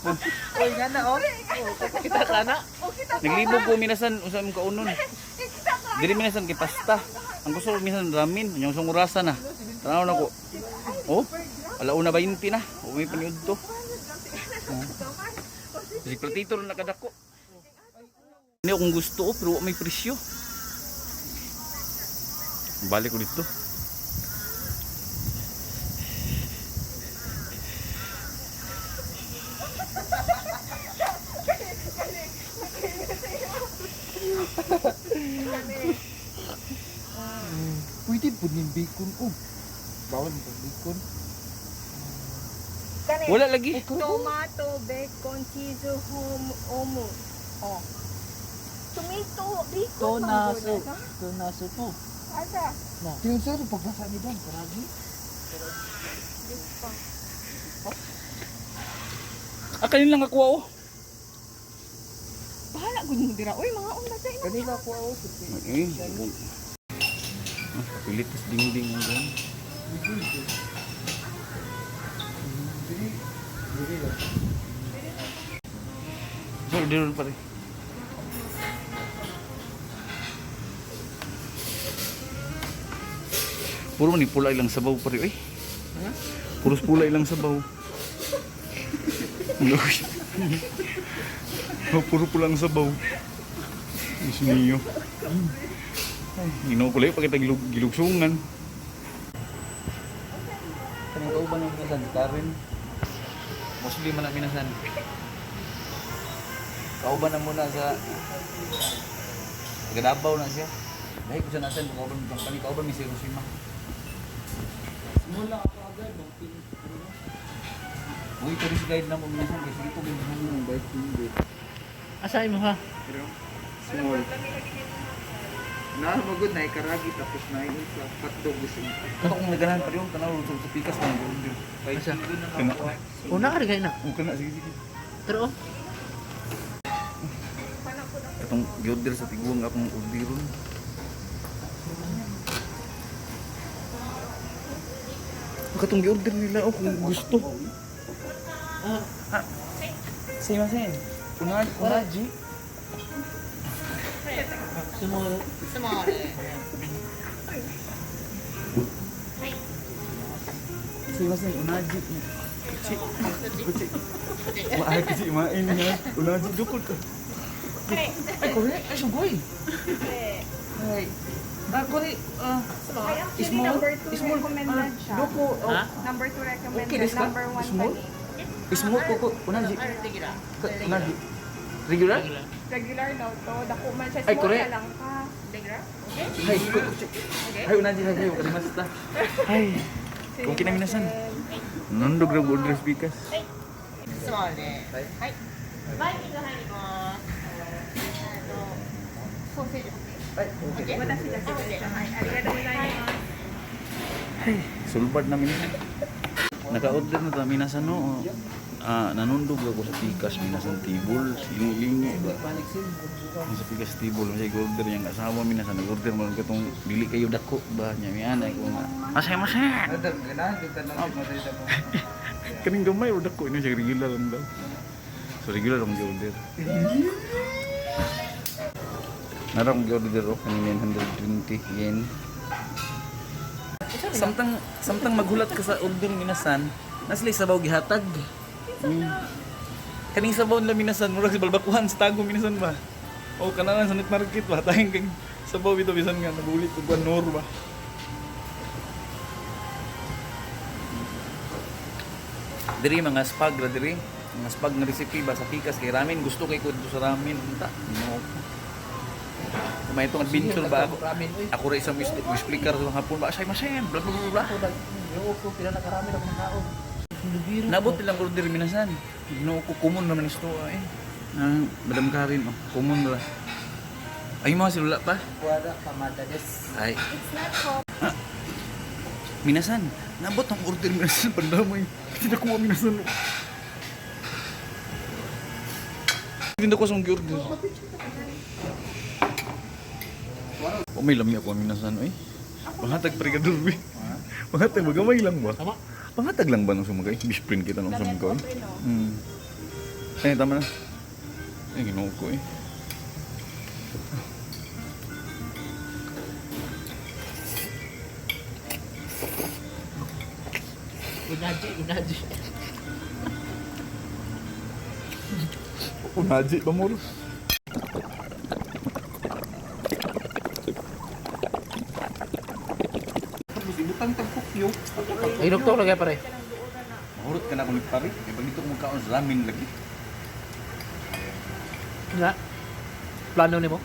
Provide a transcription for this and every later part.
Hapon. Uy, nga na oh. Kita ka na. Naglibog ko minasan unsa imong kaunon. Diri minasan kay pasta. Ang gusto ko minsan ramen, yung sa orasa na. Tanaw na ko. Oh, alauna 20 na. Umi paniud to. Oh. Si platito rin nakadako. Hindi akong gusto oh, pero wa may presyo. Balik ko dito. Pwede po ning bacon oh. Bawal mo bacon. Kani, Wala lagi. Tomato, bacon, cheese, home, omo. Oh. Tomato, bacon. Tonaso. manggol na. Tonaso po. Asa? Tingnan sir, pagbasa ni Dan, karagi. Ah, kanina lang kakuha oh. Bahala gud mo dira. Uy, mga unta sa ina. Kanila ko oh. Eh, ah, pilitas dingding ang gan. Diri, diri lang. So, dito pare. Puro man ni pula ilang sabaw pare, oy. Puros pula ilang sabaw. Ano? Oh, puro pula ang sabaw. Diyos mio. Ay, ginoo ko lang pakita gilugsungan. Kaning kauban ng minasan si Karen. Mostly man ang minasan. Kauban na muna sa taga Davao na siya. Dahil ko siya nasan, kauban ng company, kauban mi sa Hiroshima. Small lang ako agad, bang pin. Uy, tourist guide na mo minasan kasi dito minasan mo Bike hindi. Asa mo ha? Small. Na magud na karagi tapos na yung sa hotdog gusto. Kato kung naganahan pa rin, tanaw sa pikas ng order. Asa? Kana. Una ka rin na. Okay na, sige sige. Pero oh, Katong giorder sa tiguang akong orderon. Katong giorder nila oh kung gusto. Ah. Same same. Una unaji. Small. Same same unaji. Kuchi. Kuchi. Maay kuchi main ha. Unaji dukot ka. Ay kore, ay sugoy. Ay. Ah, kore, ah, Ay, actually, small, number 2 small, recommended ah, siya. doko, oh, Ha? Number 2 recommended. Okay, this ka? Number 1 Small? pa Small ko unaji. Unaji. Regular? Regular daw to. Dako man siya. Ay, Small correct. na lang ka. Regular? Hay, hay unaji hay hay karimasta. Hay. Kung kinaminasan. Nundog ra order pikas. そうね。はい。バイキング入ります。ソーセージ。 Ay, okay. 私だけです。はい、ありがとうございます。 Sulbad na minasan. Naka-order na ta minasan no. Ah, nanundog ako sa pikas minasan tibol, lingi ba. Panic sim. Sa pikas tibol masay order niyang asawa minasan nag-order man katong dili kayo dako ba nya mi anay ko nga. Masay masay. Adam, ganahan gyud tanan si Madrid mo. Kaning gamay o dako ini siya regular lang daw. So regular akong gi-order. Nara akong gi-order oh, kaning 920 yen. Samtang samtang maghulat ka sa order minasan, nasli sabaw gihatag. Kaning sabaw nila minasan, murag sa balbakuhan sa tago minasan ba? O kanalan sa net market ba? Tayong kang sabaw ito bisan nga nagulit og kuan nor ba? Diri mga spag ra diri. Mga spag nga recipe ba sa pikas kay ramen gusto kay ko dito sa ramen unta. No. Kumay itong adventure ba ako? Ramen oy. Ako ra isang explicar sa mga hapon ba say masen bla bla bla bla. Ako nag yo ko pila na karami na akong kaon. Nabot nilang order minasan. Ginoo ko common naman isto eh. Ah, Madam Karin oh, common ra. Ay mga silula pa. Wala kamada des. Ay, It's not hot. minasan. Nabot ang order minasan pandamay. Hindi na kuha minasan. Hindi ko sa order. Oh, may lami ako ang minasan oy. Pangatag pregador bi. Pangatag magamay lang ba? Tama. Pangatag lang ba nung sumagay? Best friend kita nung sumagay. Ay, tama na. Ay, ginoo ko eh. Unaji, unaji. Unaji ba mo? Tapos ibutang tag kukyo. Ay, doktor lagi pare. Mahurot ka na akong nagpari. Kaya pag dito kong kaon sa ramen lagi. Nga. Plano nimo?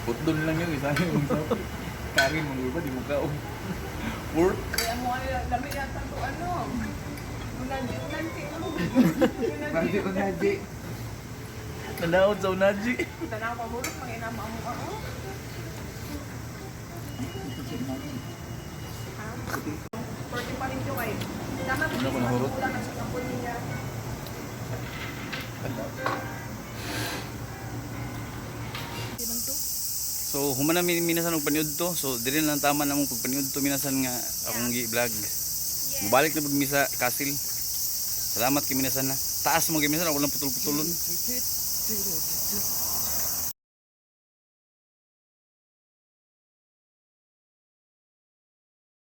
Putdon lang yun. Isa yung Kari mo ba? Di mo kaon. Work. Kaya mo ano, dami yata to ano. Unaji, unaji. Unaji, unaji. Nanaon sa unaji. Tanaw pa burot, mga inama mo ako. Forty pa rin yung ay. Tama ko Ano ko nahurot? kulang na sa kapoy niya. So human na minasan og paniud to. So diri na lang tama na mong pagpaniud to minasan nga akong gi-vlog. Mubalik na pud mi sa Kasil. Salamat kay minasan na. Taas mo kay minasan ako lang putol-putulon.